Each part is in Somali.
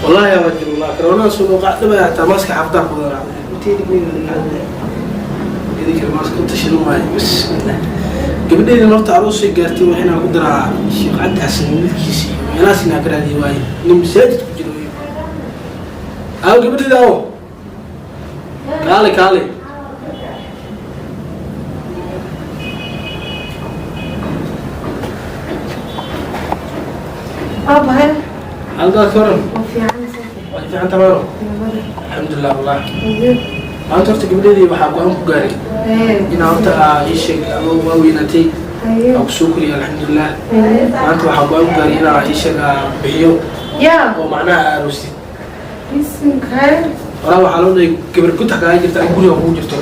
Wallahi yaa wajir wallah corona soo qacdaba hataa maska xafdaa ku daraa intii dhignayn idinka maska ku tashan waaye. Bismillah, gabadheeda horta aroosay gaartay. Waa inaan ku daraa Sheekh Cabdi Xasan wiilkiisa iyo meelahaas inaan ka raadiyo waaye, nin masaajid ku jiro. Aawo gabadheeda? Aawo, kaale kaale. Aabahay. Halkaa ka waran? Waa fiican. Waa fiican tamaano, alxamdulilah. Wallah maanta horta gabadheedii waxaa go-aan ku gaaray inaa horta ii sheeg adoo waa weynaatay, waa kusoo koriyay, alxamdulilah. Maanta waxaa go-aan ku gaaray inaa ii sheeg bixiyo yaa oo macnaha aroostid. Bisinkaay. Horaa waxaa loo dhahay gabar gutax kaaga jirta in guriga kugu jirto.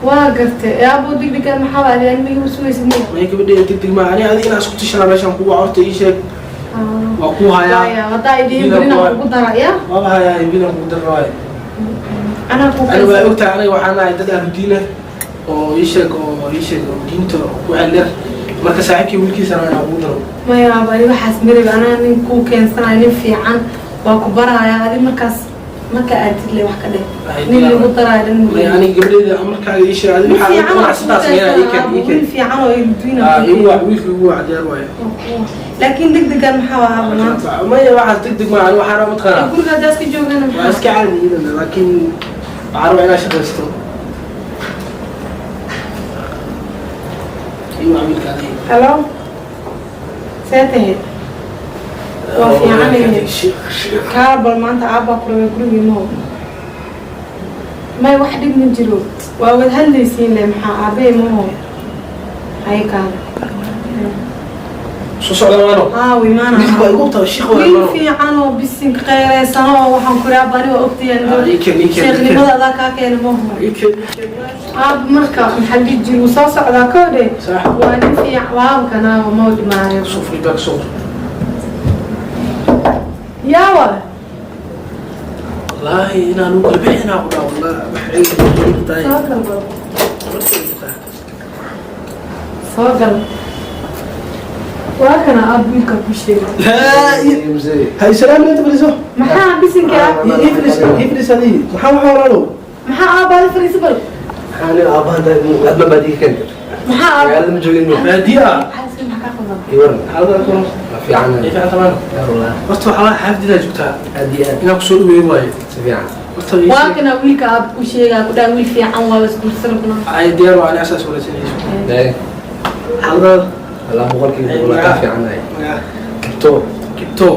Waa gartay aabo, degdegan maxaa waa adiga miga sugaysid miya? May, gabadheeda degdeg maa, ani adiga inaa isku tashanaa meeshaan kuwa horta ii sheeg waa kuu hayaa. Waaya haddaa idhihin berina kugu dara ya. Waaba hayaa, bilan kugu dara waaye. Anaa ku Ani waa ogtahay, aniga waxaan ahay dad ahlu diin ah oo ii sheeg oo diinta ku xeldheer. Marka saaxiibkii wiilkiisana inaan kugu daro. Maya aabo, ani waxaas marib anaa nin kuu keensanayo, nin fiican waa ku baraaya. Adi markaas marka aadid le wax ka dheh, nin lagu daraayo dhan. Maya, aniga gabadheeda markaaga ii sheeg adi nin waxaa fiican oo kuu qanacsantaas meelaa ii keen ii keensanaa, keen wiil fiican oo ilduina. Igu wac wiilka, igu wac, diyaar waaye. Laakiin degdegan maxaa waa aabo maanta? Maya, waxaas degdeg maa, ani waxaana mataqaanaa Guriga haddaa iska joogana waa maxaa? Iska caadi iyadana, laakiin waxaan rabaa inaa shaqaysto. Ii wac wiilka adiga. Halo, see tahay? Waa fiican. Kaa bal maanta aabbaa ku rabay gurigii maho. May, wax dhib ma jiro, waa wad hadlaysiin le. Maxaa aabbee maho hay kaada. Soo socda maano. Haa, wimaana. Wiilka waa igu tahay shiikh waa wiil maano. Fiican oo bisinka kheyreysano oo waxaan ku raa bani waa ogtayaan. Ah, ii keen, ii keen, ii keen. Sheekhnimada adaa kaa keena maho. Ii keen, ii keen. Aab, marka maxaa dhihi jiri, wuu soo socdaa koodhe. Sax. Waa nin fiican, waabkanaaba ma dhimaayo. Soo furi baak soo. Yaawa. Wallaahi inaan u kala bixinaa ku dhaa wallah wax ay tahay. Soo gal bal, soo gal. Waa kana aab wiilka ku sheegay. Hay salaam, inta fadhiiso. Maxaa bisinka? Ii fadhiis, ii fadhiis adii. Maxaa waxa walaalow? Maxaa aabbaada? Fariiso bal. Maxaa aabahan adna baad ii keentay? Maxaa aab? Magaalada ma joogin miya? Baadiya. Maxaa maxaa kaa qaldan? Ii waran. Xaalada ku Waa fiican. Ay fiican tamaan. Yaa wallah. Horta waxaa la xaafdidaa joogtaa. Aad iyo aad. Inaan kusoo dhaweeyo waaye. Si fiican. Horta ii Waa sheeg. kana wiilka aab ku sheegaa, ku dhaa wiil fiican waa isguursan rabnaa. Ay diyaar waa, ani asaas wareysanayso. Ee, xaaladaada? Wallah 100% kaa fiicannahay. Magaca? Kibto. Kibto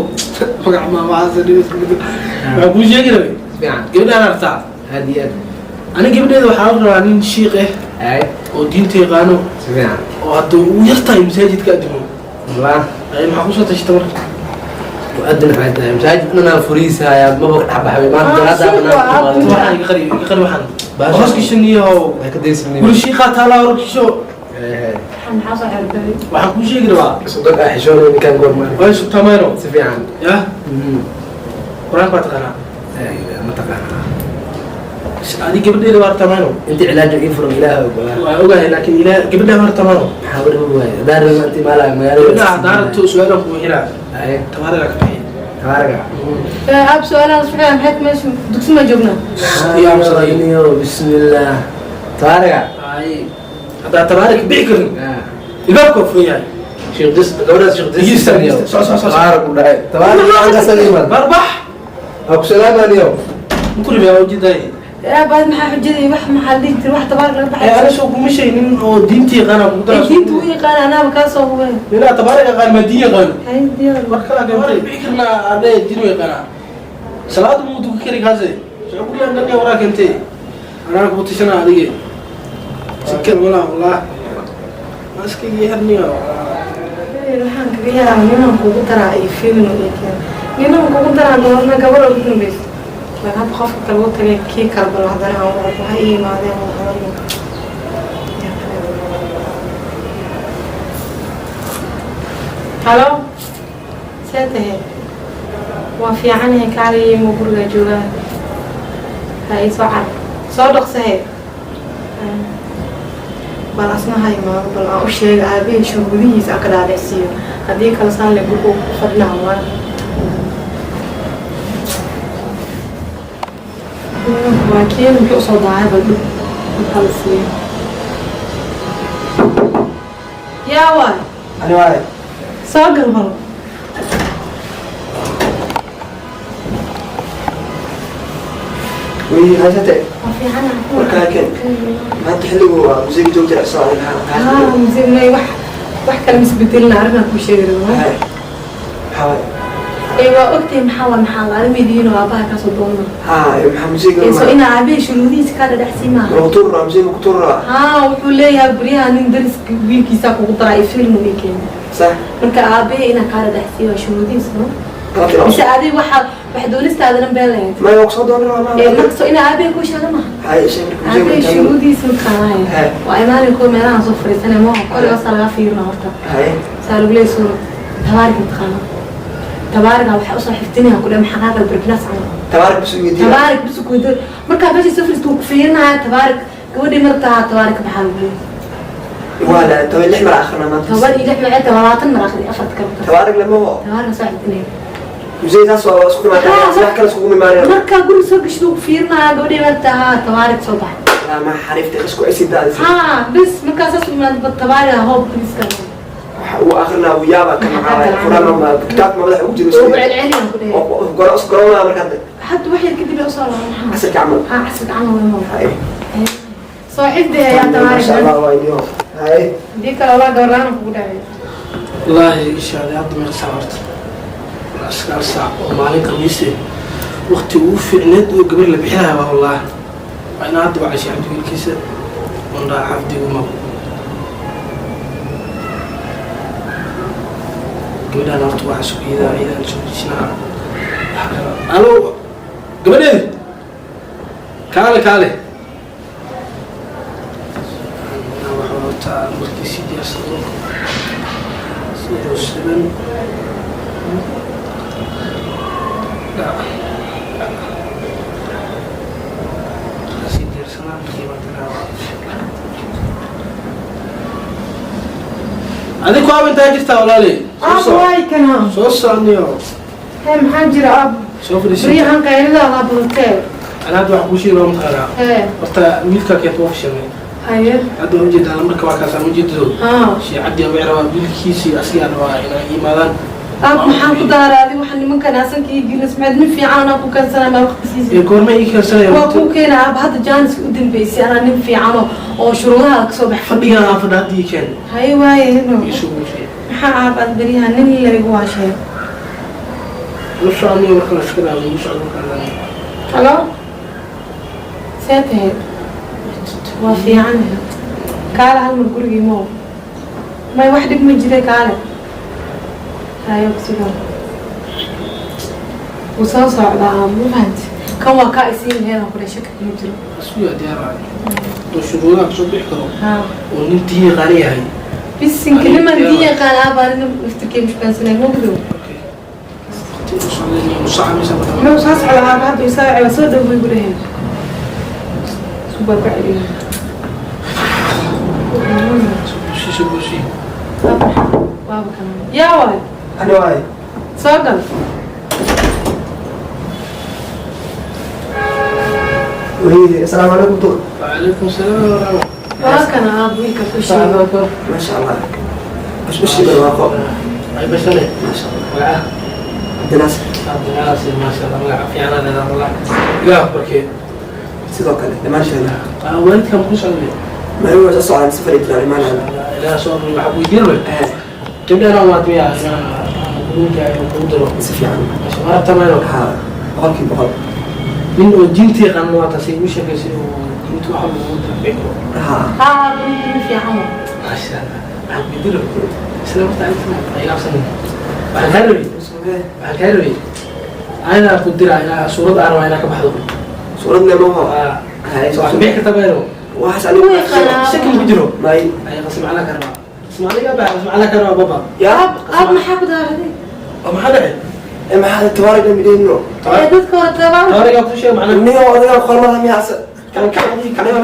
magac ma waxaas dhibis. Waxaan kuu sheegi rabay Si fiican. gabadhaan artaa. Aad iyo aad. Ani gabadheeda waxaa la rabaa nin shiiq ah Ay, oo diinta yaqaano si fiican. oo hadduu ugu yartahay masaajidka addimo. Wallah. Ay maxaa kusoo tashata marka? Mu'adin waxay tahay masaajid dhanaa furiisaaya maba ka dhex baxay maanta Ah, janaada shiikh waa banaanka aab. ku Waxaan iga qari, iga qari waxaan Baasha. hoos gishaniyahow. Waxay ka daysanay. Guri shiiqaa taalaa hor gisho. Ee, maxaa soo xirtay? Waxaan kuu sheegi rabaa sodon aa xishoonay ninkaan goormaan. Way sugtaa mayno. Si fiican. Ya qur-aanka waa taqaanaa? Ay, ma taqaanaa. Adi gabadheeda waa artaa mayno? Inta cilaajo ii furan Ilaaha og wallah. Waa ogahay, laakiin ilaa gabadha waa artaa mayno. Maxaa wari waaye hadaan rabin intii maalaya magaalada. Gabadha haddaa rabto su-aalan kuu xiraa. Ay, tabaaragaa ka bixi. Tabaaraga. Aab, su-aalahaas waxay maxay meesha dugsi ma joognaa? Iyo amsaday. Niyo, bismillah, tabaaraga. Ay haddaa tabaaraka bixi karin, ilbaabka waa furan yahay. Sheekh dis gabadhaas sheekh dis. Iista, iista. Soco, soco, soco. Tabaarag u dhahay tabaarag aan ka saliiman. Barbax. Ha ku salaamaniyo. Muku ribiyaa ujeedaay. Aab, aad maxaa xujadii wax maxaa la dhihi jiray wax tabaarag laga Ee baxay? Ana soo kuma sheegin oo diinta yaqaana kugu Ee, daraa. diinta u yaqaan anaaba kaa soo hubeen. Ninaa tabaarag yaqaan maa diin yaqaano? Hay diyaar. War kala gabadha bixi karnaa adee diin u yaqaanaa salaadu muu tukan kari kaase soo guriyaan dhan waraa keentay anaa kugu tashanaa adige sikal walaa wallah maskigi xirniyo. Waxaan kaga yaabaa ninaan kugu daraa iyo filin oo ii keen ninaan kugu daraa doorna gabadha ugu dambaysa, laakiin hadda qofka kale u tagay kii kale bal haddana aan wada waxa ii yimaadeen wada hadalno. Halo, see tahay? Waa fiicanahay. Kaaliyo ma gurigaa joogaa? Ha ii soo car, soo dhaqsahe. Bal asna ha imaado, bal aan u sheega aabahii shuruudihiisa aan ka dhaadhicsiiyo, haddii kale saan le guriga ku fadhinaa waa. Waa kiin muxuu usoo daacay bal dhib maxaa la siiya yaa waay. Ani waay. Soo gal bal. Way haysatay. Waa fiicana. Warkaa keen. Maanta xilligu waa musiga joogta soo Haa, musignay wax wax kale misbedelina, arrinaan kuu sheegi rabaa. Maxaa waay? Ee waa ogtahay maxaa waa, maxaa la arrimaydiin oo aabbaha kaasoo doona. Haa, maxaa musiga? Ee soo inaa aabbahay shuruudihiisa kaa dhadhacsii maaha. Lagu tuuraa musiga ku tuuraa. Haa, wuxuu leeyahay guryaha nin dariska wiilkiisa kugu daraa iyo film uu ii keenay. Sax. Marka aabbahay inaa kaa dhadhacsii waa shuruudihiisa, no? Qalabti la. Mise adiga waxaa wax doonistaadana been lahayd. Ma waa soo doonan rabaa. Ee marka soo inaa aabbahay kuu sheega maaha. Hay shay marka Aabbahay musiga. shuruudihiisa mataqaanaya. Haa. Waa imaanay kuwa meelahan soo fadhiisanaya maaha, korigaasa lagaa fiirina horta. Hay. Saa lagu leeyahay suurad tabaarik mataqaana, tabaariga waxaa usoo xifdinaya ku dhahay maxaa kala barbinaas camal. Tabaarak bas weydiin. Tabaarik bas ku weydiin markaa meesha soo fadhiisto wuu ku fiirinaya. Tabaarik gabadhii martaa tabaarik maxaa lagu leeyahay? Waa la toban lix mar akhrina maanta. 16 maceeta 20 mar akhri afarta kale. Tabaarak lama ho. Tabaarik soo xifdinaya. Musiga taas waa isku imaanaya, wax kale iskugu imaanaya. Markaa guri soo gashid wuu ku fiirinaya, gabadhii martaa tabaarik soo baxay. La ma xariifta isku cisidaadis. Haa, bis markaa saas u imaad tabaariga hoob biliska. Waxa uu akhrina uu yaaba kan maxaa waay quraan ma kitaab ma madax ugu jiro. Ugu celceliya ku dhahay. Goro isku garoona markaa. Hadda wax yar kadib ay usoo laaban maxaa. Casirka camal. Haa, casirka camal way ma. Hay. Soo xifdi ayaa tabaarik. Ma sha Allah waa inoo. Hay. Hadii kale walaa gabarlaan kugu dhacay. Wallaahi insha Allah hadda meeqa saac horta? Waa 9 saac oo maalin khamiis eh, waqti ugu fiicneed oo gabar la bixinayo waa wallaahi waa inaa hadda wacashay Cabdi wiilkiisa oon dhaha xafdigu ma gabadhaan horta waxaa soo iidaa iidaan soo dejinaa. Alo, gabadheedi, kaale kaale, waxaa horta markiisii diyaarsado 07. Sii diyaarsanaa markii baan adig ku intaa jirtaa walaali. Aab, waay kana. Soo socniyo. Hee, maxaa jira aab? Soo fadhiisan. Baryahan qaylidaada badatee. Ana hadda waxaan kuu sheegi waa mataqaanaa. Hee. Horta wiilkaa keenta waa fashilmay. Haye. Hadda waa ujeedaa lambarka, waa kaasaan ujeedado. Haa. Shiicadii waxay rabaa wiilkiisii asigaa rabaa inay yimaadaan. Aab, maxaan ku daaraaday waxa nimankan asanka ii gelin smaad nin fiican anaa ku keensanaa maa waqti ee siisay. Goorma ii keensanaya? Waa kuu keena aab, hadda jaaniska u dambeysay anaa nin fiican oo shuruudaha kasoo bax. Fadhigaan aan fadha hadda ii keen. Haye waaye. Ii soo guushay. Maxaa aab aad baryahan nin laygu waashay? La soconniyo marka la iska dhaafo igu socdo markaa. Halo, see tahay? Waa fiican, kaale hal mar gurigii moo may wax dhib ma jira, kaale. Hayo kusugan wuu soo socdaa, ma fahanti? Kan waa kaa isiin laheed aan kule, shaki kuma jiro. Asugaa diyaar waay oo shuruudaha kasoo bixi karo haa oo nin tii yaqaana yahay. Bisinka niman diin yaqaan aabaa nin laftirkee mushkaansanay mogdow. Waqti u socday nus saaca maysa badan. Muxuu soo socdaa aaba? Hadda isaa waa soo dhow bay gudaheen, subaa ka celiya. Soo buushi, soo buushi. Waaba kana, yaa waay. Ani waay. Soo gal. Way assalaamu calaykum duq. وعليكم السلام ورحمة. Waa kana aab wiilka ku sheegay. الله. Ma sha Allah. Bashbashi barwaaqo. Ay bashale. Ma sha Allah. Magaca? Cabdinaasir. Cabdinaasir, ما شاء الله, magaca fiican aad leedahay wallah, ilaah barkeed. Sidoo kale dhammaanteena. Waalidka ma ku socday? Ma waa soo socdaan, safar ay jiraan imaanayaan. Ilaah soo amri. Waxaa ku weydiin rabay gabdhahan waad miyaa inaan kuguunka kugu daro? Si fiican. Ma rabta mayno? Haa, 100%. Nin oo diinta yaqaana waa taasi igu sheekaysay oo diinta waxa lagu dafici karo. Haa. Haa, nin fiican waa. Maasha Allah. Waxaan ku weydiin rabay isla horta inta ay ilaabsanin, waxaan kaa rabay ayadaa ku diraa ilaa suurad aan rabaa inaa ka baxdo. Suurad lema ho. Hay. Wax bixi karta mayno? Waxaas anigu Kuwii qalaaba. Shaki ku jiro. May. Ay qasmacla ka rabaa, qasmacla baa, qasmacla ka rabaa baba. Yaa. Aab, aab, maxaa ku daaraday? Oo maxaa dhacay? Ee maxaa tabaarak la midhayno? Ee dadka hore tabaar. Taariga ku sheeg macnaha. Niyo odagaa qormada miyaase? Kan kan Aniga